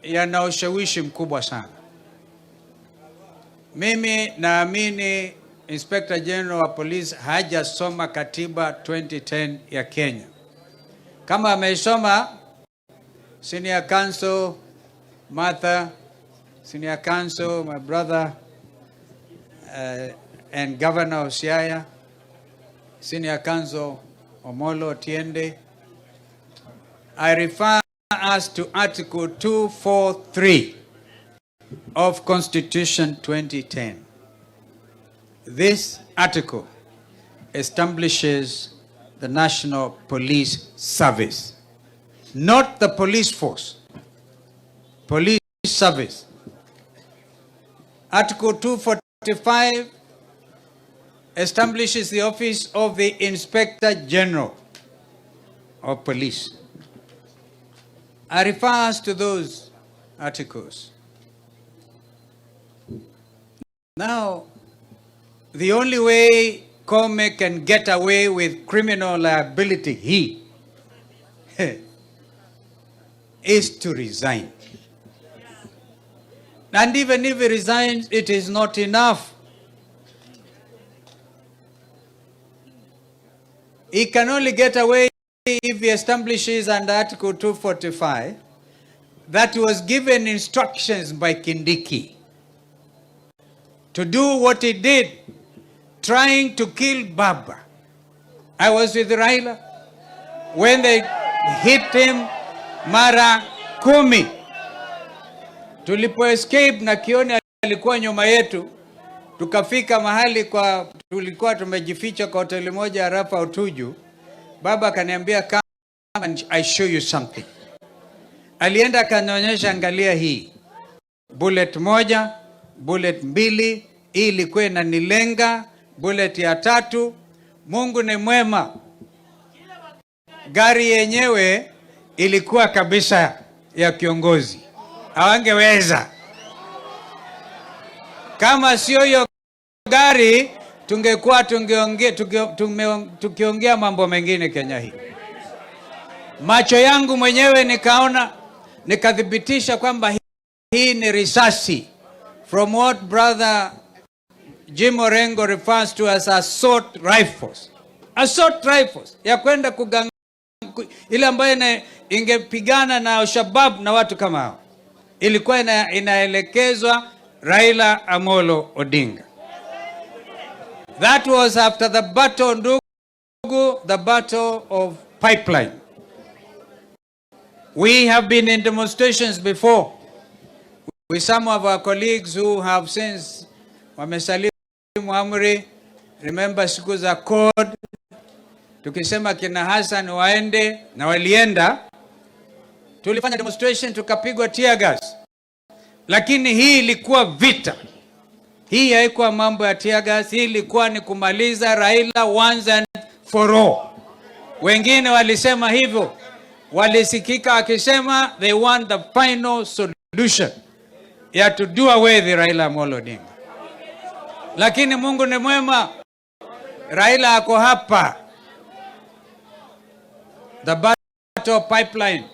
Yana ushawishi mkubwa sana. Mimi naamini Inspector General wa Police hajasoma katiba 2010 ya Kenya. Kama ameisoma, Senior Counsel Martha, Senior Counsel, my brother, and Governor of Siaya, Senior Counsel Omolo Tiende, I refer us to Article 243 of Constitution 2010. This article establishes the National Police Service, not the police force, police service. Article 245 establishes the office of the Inspector General of Police. I refer us to those articles. Now, the only way Koome can get away with criminal liability, he, is to resign. And even if he resigns, it is not enough. He can only get away if he establishes under Article 245 that he was given instructions by Kindiki to do what he did, trying to kill Baba. I was with Raila when they hit him mara 10. Tulipo escape na Kioni alikuwa nyuma yetu, tukafika mahali kwa tulikuwa tumejificha kwa hoteli moja Rafa Utuju. Baba akaniambia, "Come and I show you something." Alienda akanionyesha, "Angalia hii bullet moja, bullet mbili, hii ilikuwa inanilenga, bullet ya tatu." Mungu ni mwema, gari yenyewe ilikuwa kabisa ya kiongozi, hawangeweza. Kama sio hiyo gari, tungekuwa tukiongea mambo mengine Kenya hii. Macho yangu mwenyewe nikaona, nikathibitisha kwamba hii ni risasi from what brother Jim Orengo refers to as assault rifles. Assault rifles ya kwenda kugang, ile ambayo ingepigana na Al-Shabaab na watu kama hao, ilikuwa inaelekezwa Raila Amolo Odinga. That was after the battle, ndugu, the battle of pipeline. We have been in demonstrations before with some of our colleagues who have since wamesalimu amri. Remember siku za CORD, tukisema kina Hassan waende na walienda, tulifanya demonstration tukapigwa tear gas, lakini hii ilikuwa vita. Hii haikuwa mambo ya tear gas, hii ilikuwa ni kumaliza Raila once and for all. Wengine walisema hivyo, walisikika wakisema they want the final solution ya to do away with Raila Amolo Odinga. Lakini Mungu ni mwema, Raila ako hapa. The battle pipeline.